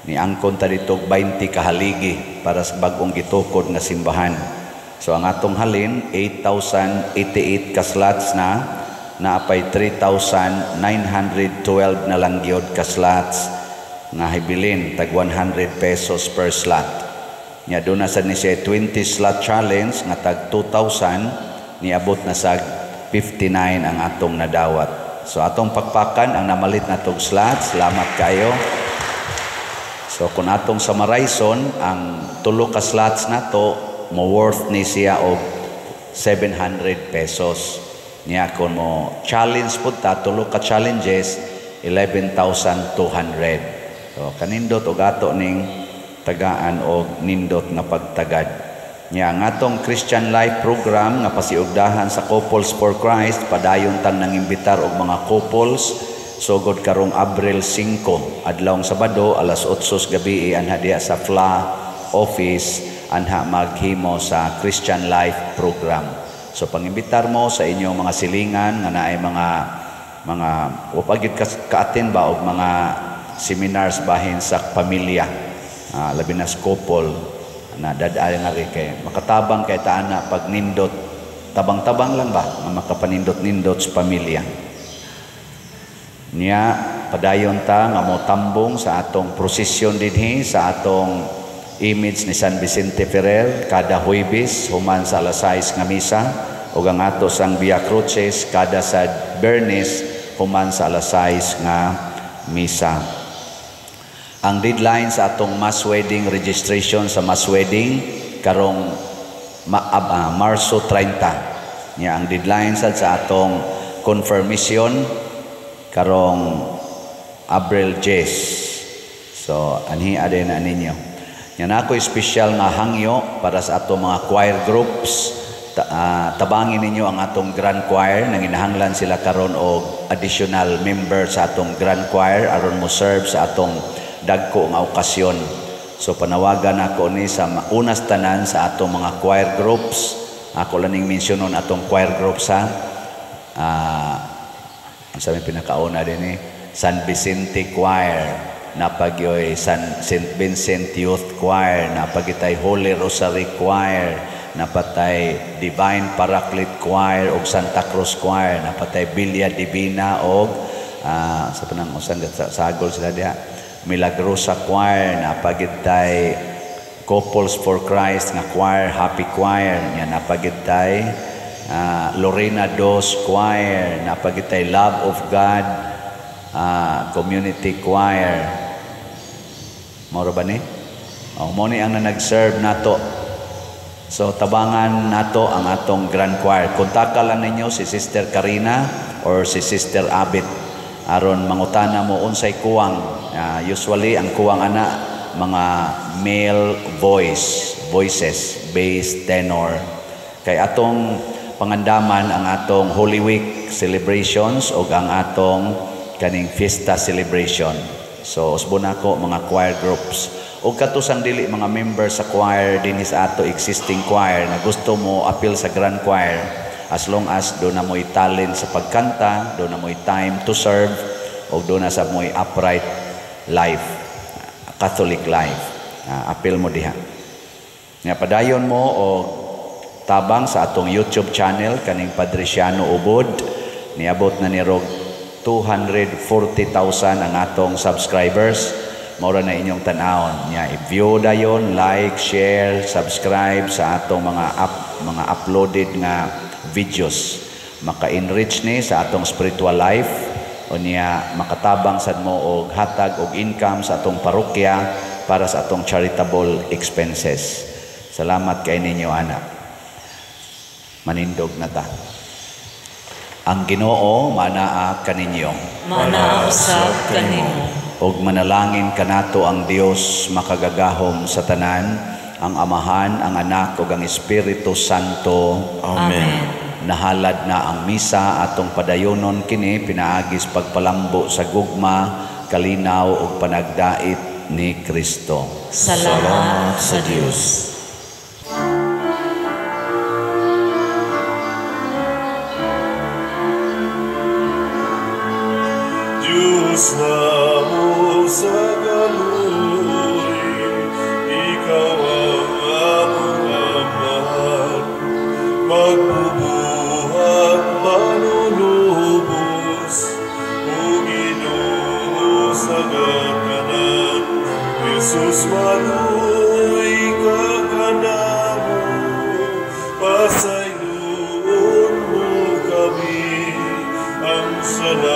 ni angkon ta dito 20 ka haligi para sa bag-ong gitukod nga simbahan. So ang atong halin 8,088 ka slots na, naapay 3,912 na lang gyud ka slots nga hibilin tag 100 pesos per slot. Nya doon na sad ni siya 20 slot challenge nga tag 2,000, niabot na sa 59 ang atong nadawat. So atong pakpakan ang namalit na tog slot. Salamat kayo. So kung atong summarizon ang tulo ka slots nato mo worth ni siya og 700 pesos. Niya kung mo challenge pud ta tulo ka challenges 11,200. So kanindot og ato ning tagaan og nindot nga pagtagad. Nya ang atong Christian Life program nga pasiugdahan sa Couples for Christ, padayon tang nangimbitar og mga couples sugod karong Abril 5 adlawng Sabado alas 8 gabi anha diha sa FLA office anha maghimo sa Christian Life program. So pangimbitar mo sa inyong mga silingan nga naay mga wa pa gyud ka-attend ba og mga seminars bahin sa pamilya, labi na sa couple na dad-ay nga rin kay makatabang kay taana pag nindot, tabang-tabang lang ba nga makapanindot-nindot sa pamilya. Niya padayon ta nga motambong sa atong prosesyon dinhi sa atong image ni San Vicente Ferrer kada Huwebes human sa alas 6 nga misa, ug ang ato sang Via Crucis kada sa Bernes human sa alas 6 nga misa. Ang deadline sa atong mass wedding registration sa mass wedding karong Marso 30. Nya ang deadline sad sa atong confirmation karong Abril 10. So anhi adin na ninyo. Nya na ako espesyal nga hangyo para sa ato mga choir groups. Tabangin ninyo ang atong grand choir, nanginahanglan sila karon og additional member sa atong grand choir aron mo serve sa atong dagko nga okasyon. So panawagan ako ni sa unas tanan sa atong mga choir groups. Ako lang ning mensyonon atong choir groups ha. Ang sa may pinakauna din ni San Vicente Choir, napagyoy San St. Vincent Youth Choir, napagitay Holy Rosary Choir, napatay Divine Paraclete Choir og Santa Cruz Choir, napatay Villa Divina og sa panang usan sagol sila diha, Milagrosa Choir, napagitay Couples for Christ nga choir, Happy Choir, nya napagitay Lorena Dos Choir, napagitay Love of God Community Choir. Moro ba ni? O, mo ni ang nag-serve nato. So tabangan nato ang atong grand choir. Kontaka lang ninyo si Sister Karina or si Sister Abit aron mangutana mo unsay kuwang. Usually ang kuwang ana mga male voices, bass, tenor. Kay atong pangandaman ang atong Holy Week celebrations o ang atong kaning fiesta celebration. So usbon nako mga choir groups. O katusang dili mga member sa choir dinhi sa ato existing choir na gusto mo appeal sa grand choir, as long as do na mo'y talent sa pagkanta, do na mo'y time to serve, o do na sa mo'y upright life, Catholic life. Appeal mo diha. Nga padayon mo o tabang sa atong YouTube channel kaning Padriciano Ubod, niabot na ni rog 240,000 ang atong subscribers. Maura na inyong tan-awon. Nya i-view dayon, like, share, subscribe sa atong mga uploaded nga videos. Maka-enrich ni sa atong spiritual life o niya makatabang sad mo og hatag og income sa atong parokya para sa atong charitable expenses. Salamat kay ninyo anak. Manindog na ta. Ang Ginoo manaa kaninyo. Manaa usab kanimo. Og manalangin kanato ang Dios makagagahom sa tanan, ang Amahan, ang Anak ug ang Espiritu Santo. Amen. Nahalad na ang misa atong padayonon kini pinaagis pagpalambo sa gugma, kalinaw ug panagdait ni Kristo. Salamat sa Dios. Diyos namo sa kaluoy, ikaw ang among Amahan, magbubuhat manunubos, o Ginoo sa katanan. Jesus maluoy ka kanamo, pasayloon mo kami ang sala.